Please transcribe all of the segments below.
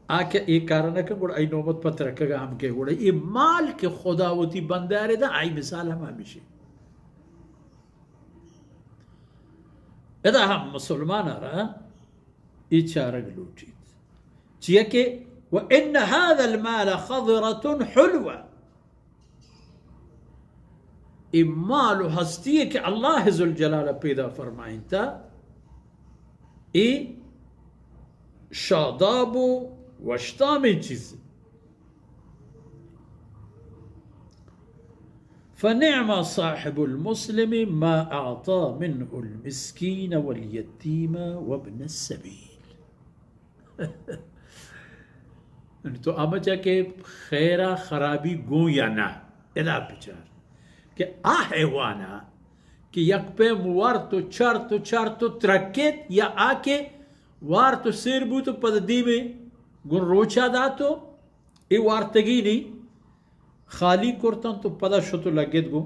آ کہ اے کار نہ کن، گڑا ای نوبت پہ ترکگا ہم کہ گڑا اے مال کہ خدا وتی بندہ رے دا، آئی مثال ہم ہمیشی۔ ادا ہم مسلمان را اے چارگ لوٹیت۔ چیا کہ و ان هذا المال خضرة حلوة، اے مال و ہستی کہ اللہ ذوالجلال پیدا فرمائنتا، اے شاداب و وشتامیں چیز۔ فنعم صاحب المسلم ما اعطى منه المسكين واليتيم وابن السبيل۔ تو ہمچا کہ خیرا خرابی گوں یا نہ، ادا بچار کہ آ حیوانا کہ یک پیم وارت و چارت و چارت و ترکیت، یا آ کہ وارت و سیر بوت و پد دیمے گوں روچا دات و اے وارتگینی خالی کرتنت و پدا شت و لگت گوں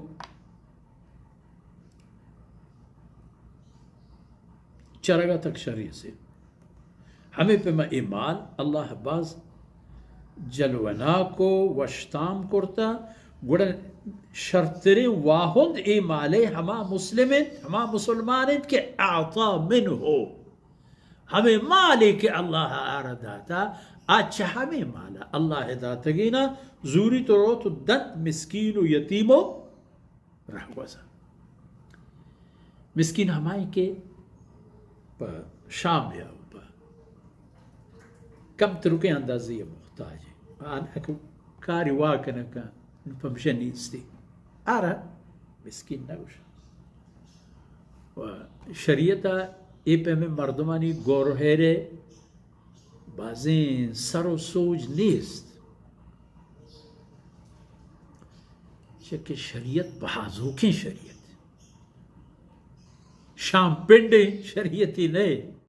چرگا، تک شری سے۔ ہمے پیما اے مال اللہ باز جلوناک و وشتام کرتا، گڑا شرتریں واہند اے مالے ہما مسلم انت، ہما مسلمان انت کہ اعطا منه، ہمے مالے کہ اللہ آرا داتا، آ چہ ہمے مالا اللہ داتگینا زوری تو روت و دنت مسکین و یتیم و رہگوزا۔ مسکین ہمائی کہ پہ شام یا پہ کم ترکیں اندازے محتاج ہے، آن اکو کاری واک نہ کن، پمشہ نیستی، آرا مسکین نہ گوشن۔ و شریعت ء اے پیمیں مردمانی گور و ہیرے بازیں سر و سوج نیست، چہ کہ شریعت بہازوکیں شریعت، شام پنڈیں شریعتی نئے۔